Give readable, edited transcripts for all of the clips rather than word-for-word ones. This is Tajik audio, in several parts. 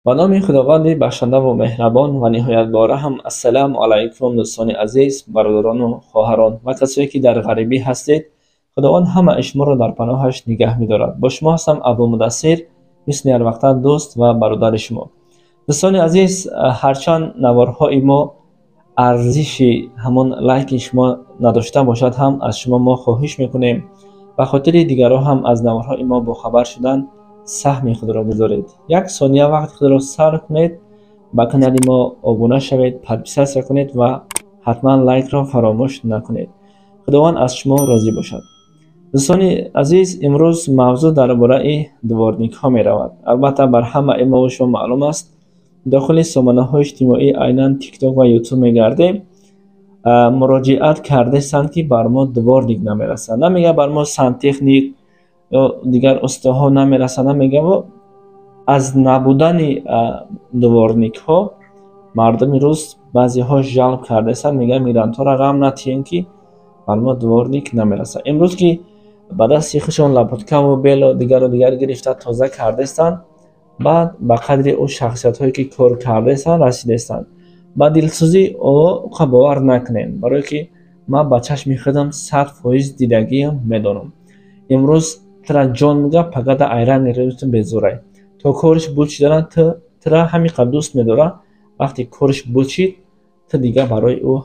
Ба номи Худованди бахшандаву меҳрабон ва ниҳоят бораҳм. Ассалому алайкум, дӯстони азиз, бародарону хоҳарон ва касое, ки дар ғарибӣ ҳастед. Худованд ҳамаи шуморо дар паноҳаш нигаҳ медорад. Бо шумо ҳастам Абумудассир, мисли ҳарвақта дӯст ва бародари шумо. Дӯстони азиз, ҳарчанд наворҳои мо арзиши ҳамон лайки шумо надошта бошад ҳам, аз шумо мо хоҳиш мекунем, ба хотири дигарҳо ҳам аз наворҳои мо бохабар шудан саҳми худро гузоред. Як сония вақти худро сарф кунед, ба канали мо обуна шавед, подписаться кунед ва ҳатман лайкро фаромӯш накунед. Худованд аз шумо розӣ бошад. Дӯстони азиз, имрӯз мавзӯъ дар бораи дворникҳо меравад. Албатта, бар ҳамаи мову шумо маълум аст, дохили сомонаҳои иҷтимоӣ, айнан Тикток ва Ютуб мегардем, муроҷиат кардастанд, ки бар мо дворник намерасад. Намега бар мо сантехник ё дигар устоҳо намерасанд, намегаву аз набудани дворникҳо мардуми рӯз баъзеҳо жалб кардастанд, мегӯянд, мигрантҳоро ғам натиҳем, ки бар мо дворник намерасад. Имрӯз ки ба дасти худшон лопаткаву белу дигару дигар гирифта тоза кардастанд, баъд ба қадри ӯ шахсиятҳое, ки кор кардастанд, расидастанд. Ба дилсӯзии ӯ бовар накунем, барое ки ман ба чашми худам 100% дидагиам, медонам. Имрӯз тра ҷон мега, пагада айран мерӯту безорай. То кориш буд шидана тра ҳамин қадр дӯст медора, вақте кориш буд шид, ту дигар барои ӯ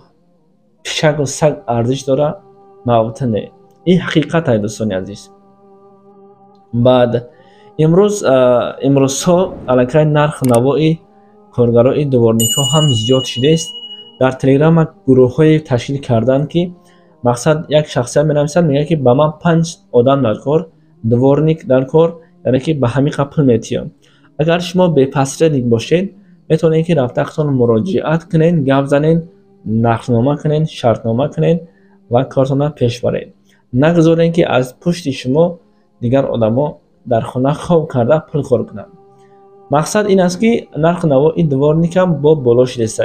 пишаку саг арзиш дора, мавта не. Ин ҳақиқат ай, дӯстони азиз. Баъд имрӯз, имрӯзҳо аллакай нарху навои коргарои дворникҳо ҳам зиёд шудааст. Дар Телеграма гурӯҳҳое ташкил карданд, ки мақсад як шахсият менависад, мегӯяд, ки ба ман панҷ одам дар кор, дворник дар кор, яъне ки ба ҳамин қадр пул метиҳам. Агар шумо бе посредник бошед, метавонед, ки рафта худтон муроҷиат кунед, гап занед, нархнома кунед, шартнома кунед ва кортонро пеш баред. Нагузоред, ки аз пушти шумо дигар одамо дар хона хоб карда пул кор кунанд. Мақсад ин аст, ки нарху навои дворникам бо боло шудааст.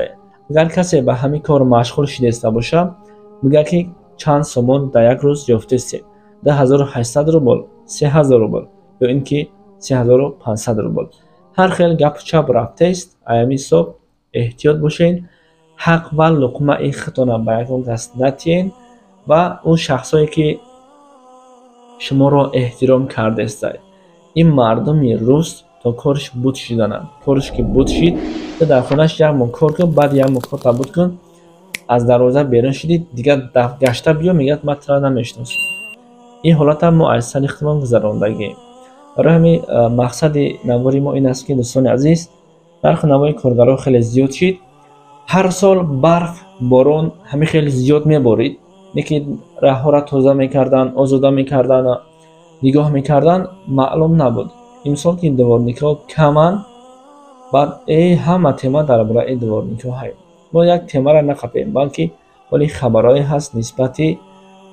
Агар касе ба ҳамин кор машғул шудаиста бошад, бигӯяд, ки чанд сомон дар як рӯз ёфтаистед: 2800 рубл, 3000 рубл ё ин ки 3500 рубл. Ҳар хел гапу чап рафтаист. Аями ҳисоб эҳтиёт бошед, ҳақ ва луқмаи худтонро ба ягон кас натиҳед ва ӯ шахсое, ки шуморо эҳтиром кардаистад. Ин мардуми рус то кориш буд шиданад, кориш ки буд шид, ту дар хонаш як моҳ кор кун, баъд як моҳ корта буд кун, аз дарвоза берун шудӣ, дигар гашта биё, мегӯяд, ман тура намешиносам. Ин ҳолатам мо аз сари худамон гузарондагием. Барои ҳамин мақсади навори мо ин аст, ки, дӯстони азиз, нарху навои коргарҳо хеле зиёд шид. Ҳар сол барф, борон ҳамин хеле зиёд меборид, лекин раҳҳоро тоза мекарданд, озода мекарданд, нигоҳ мекарданд, маълум набуд. Имсол ки дворникҳо каманд, баъд ҳама тема дар бораи дворникҳо ҳай. Мо як темаро нақапем, балки ҳоли хабарҳое ҳаст нисбати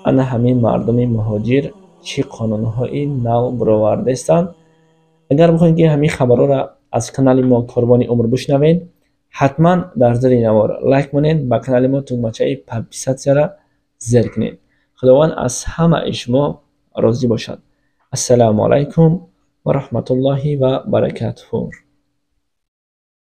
ана ҳамин мардуми муҳоҷир, чӣ қонунҳои нав баровардаистанд. Агар бихоҳед, ки ҳамин хабарҳоро аз канали мо Корвони умр бишнавед, ҳатман дар зери навор лайк монед, ба канали мо тугмачаи подписатьсяро зер кунед. Худованд аз ҳамаи шумо розӣ бошад. Ассалому алайкум ва раҳматуллоҳи ва баракатуҳу.